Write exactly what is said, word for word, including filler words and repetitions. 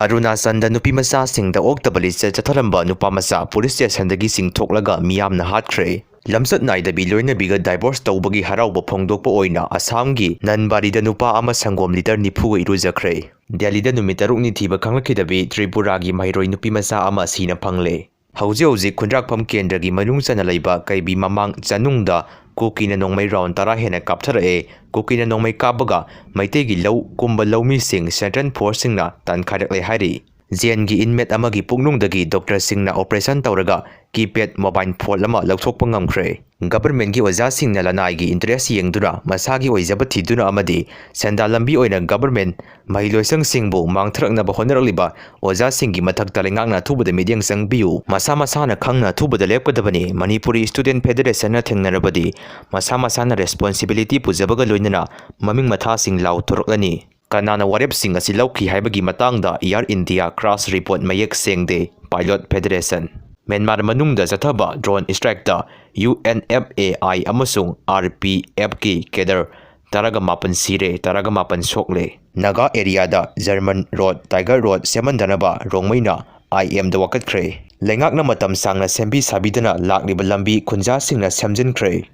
ꯑꯔꯨꯅꯥꯆꯜꯗ ꯅꯨꯄꯤ ꯃꯆꯥꯁꯤꯡꯗ ꯑꯣꯛꯇꯕ ꯂꯤꯆꯠ ꯆꯠꯊꯔꯝꯕ ꯅꯨꯄꯥ ꯃꯆꯥ ꯄꯨꯂꯤꯁ ꯁ꯭ꯇꯦꯁꯟꯗꯒꯤ ꯆꯤꯡꯊꯣꯛꯂꯒ ꯃꯤꯌꯥꯝꯅ ꯍꯥꯠꯈ꯭ꯔꯦ꯫ ꯂꯝꯆꯠ ꯅꯥꯏꯗꯕꯤ ꯂꯣꯏꯅꯕꯤꯒ ꯗꯥꯏꯚꯣꯔꯁ ꯇꯧꯕꯒꯤ ꯍꯔꯥꯎꯕ ꯐꯣꯡꯗꯣꯛꯄ ꯑꯣꯏꯅ ꯑꯁꯥꯝꯒꯤ ꯅꯟꯕꯥꯔꯤꯗ ꯅꯨꯄꯥ ꯑꯃ ꯁꯪꯒꯣꯝ ꯂꯤꯇꯔ ꯅꯤꯐꯨꯒ ꯏꯔꯨꯖꯈ꯭ꯔꯦ꯫ ꯗꯦꯜꯂꯤꯗ ꯅꯨꯃꯤꯠ ꯇꯔꯨꯛꯅꯤ ꯊꯤꯕ ꯈꯪꯂꯛꯈꯤꯗꯕꯤ ꯇ꯭ꯔꯤꯄꯨꯔꯥꯒꯤ ꯃꯍꯩꯔꯣꯏ ꯅꯨꯄꯤ ꯃꯆꯥ ꯑꯃ ꯁꯤꯅ ꯐꯪꯂꯦ꯫ ꯍꯧꯖꯤꯛ ꯍꯧꯖꯤꯛ ꯈꯨꯟꯗ꯭ꯔꯥꯛꯐꯝ ꯀꯦꯟꯗ꯭ꯔꯒꯤ ꯃꯅꯨꯡ ꯆꯟꯅ ꯂꯩꯕ ꯀꯩꯕꯤ ꯃꯃꯥꯡ ꯆꯅꯨꯡꯗ ꯀꯨꯀꯤꯅ ꯅꯣꯡꯃꯩ ꯔꯥꯎꯟ ꯇꯔꯥ ꯍꯦꯟꯅ ꯀꯥꯞꯊꯔꯛꯑꯦ꯫ ꯀꯨꯀꯤꯅ ꯅꯣꯡꯃꯩ ꯀꯥꯞꯄꯒ ꯃꯩꯇꯩꯒꯤ ꯂꯧ ꯀꯨꯝꯕ ꯂꯧꯃꯤꯁꯤꯡ ꯁꯦꯟꯇ꯭ꯔꯦꯜ ꯐꯣꯔꯁꯁꯤꯡꯅ ꯇꯥꯟꯈꯥꯏꯔꯛꯂꯦ ꯍꯥꯏꯔꯤ꯫ ꯖꯦꯟꯒꯤ ꯏꯟꯃꯦꯠ ꯑꯃꯒꯤ ꯄꯨꯛꯅꯨꯡꯗꯒꯤ ꯗꯣꯛꯇꯔꯁꯤꯡꯅ ꯑꯣꯄꯔꯦꯁꯟ ꯇꯧꯔꯒ ꯀꯤꯄꯦꯗ ꯃꯣꯕꯥꯏꯜ ꯐꯣꯟ ꯑꯃ ꯂꯧꯊꯣꯛꯄ ꯉꯝꯈ꯭ꯔꯦ꯫ ꯒꯚꯔꯟꯃꯦꯟꯠꯀꯤ ꯑꯣꯖꯥꯁꯤꯡꯅ ꯂꯅꯥꯏꯒꯤ ꯏꯟꯇꯔꯦꯁ ꯌꯦꯡꯗꯨꯅ ꯃꯁꯥꯒꯤ ꯑꯣꯏꯖꯕ ꯊꯤꯗꯨꯅ ꯑꯃꯗꯤ ꯁꯦꯟꯗꯥꯟ ꯂꯝꯕꯤ ꯑꯣꯏꯅ ꯒꯚꯔꯟꯃꯦꯟꯠ ꯃꯍꯩꯂꯣꯏꯁꯪꯁꯤꯡꯕꯨ ꯃꯥꯡꯊꯔꯛꯅꯕ ꯍꯣꯠꯅꯔꯛꯂꯤꯕ ꯑꯣꯖꯥꯁꯤꯡꯒꯤ ꯃꯊꯛꯇ ꯂꯩꯉꯥꯛꯅ ꯑꯊꯨꯕꯗ ꯃꯤꯠꯌꯦꯡ ꯆꯪꯕꯤꯌꯨ꯫ ꯃꯁꯥ ꯃꯁꯥꯅ ꯈꯪꯅ ꯑꯊꯨꯕꯗ ꯂꯦꯞꯀꯗꯕꯅꯤ꯫ ꯃꯅꯤꯄꯨꯔꯤ ꯁ꯭ꯇꯨꯗꯦꯟꯠ ꯐꯦꯗꯔꯦꯁꯟꯅ ꯊꯦꯡꯅꯔꯕꯗꯤ ꯃꯁꯥ ꯃꯁꯥꯅ ꯔꯦꯁꯄꯣꯟꯁꯤꯕꯤꯂꯤꯇꯤ ꯄꯨꯖꯕꯒ ꯂꯣꯏꯅꯅ ꯃꯃꯤꯡ ꯃꯊꯥꯁꯤꯡ ꯂꯥꯎꯊꯣꯔꯛꯂꯅꯤ꯫ ꯀꯅꯥꯅ ꯋꯥꯔꯦꯞꯁꯤꯡ ꯑꯁꯤ ꯂꯧꯈꯤ ꯍꯥꯏꯕꯒꯤ ꯃꯇꯥꯡꯗ ꯑꯦꯌꯔ ꯏꯟꯗꯤꯌꯥ ꯀ꯭ꯔꯥꯁ ꯔꯤꯄꯣꯔꯠ ꯃꯌꯦꯛ ꯁꯦꯡꯗꯦ꯫ Pilot federation. ꯃ꯭ꯌꯥꯟꯃꯥꯔ ꯃꯅꯨꯡꯗ ꯆꯠꯊꯕ ꯗ꯭ꯔꯣꯟ ꯁ꯭ꯇ꯭ꯔꯥꯏꯛꯇ U N F A I ꯑꯃꯁꯨꯡ ꯑꯥꯔ ꯄꯤ ꯑꯦꯐꯀꯤ ꯀꯦꯗꯔ ꯇꯔꯥꯒ ꯃꯥꯄꯟ ꯁꯤꯔꯦ, ꯇꯔꯥꯒ ꯃꯥꯄꯟ ꯁꯣꯛꯂꯦ꯫ ꯅꯥꯒꯥ ꯑꯦꯔꯤꯌꯥꯗ ꯖꯔꯃꯟ ꯔꯣꯗ, ꯇꯥꯏꯒꯔ ꯔꯣꯗ ꯁꯦꯝꯍꯟꯗꯅꯕ ꯔꯣꯡꯃꯩꯅ ꯑꯥꯏ ꯑꯦꯝꯗ ꯋꯥꯀꯠꯈ꯭ꯔꯦ꯫ ꯂꯩꯉꯥꯛꯅ ꯃꯇꯝ ꯁꯥꯡꯅ ꯁꯦꯝꯕꯤ ꯁꯥꯕꯤꯗꯅ ꯂꯥꯛꯂꯤꯕ ꯂꯝꯕꯤ ꯈꯨꯟꯖꯥꯁꯤꯡꯅ ꯁꯦꯝꯖꯤꯟꯈ꯭ꯔꯦ꯫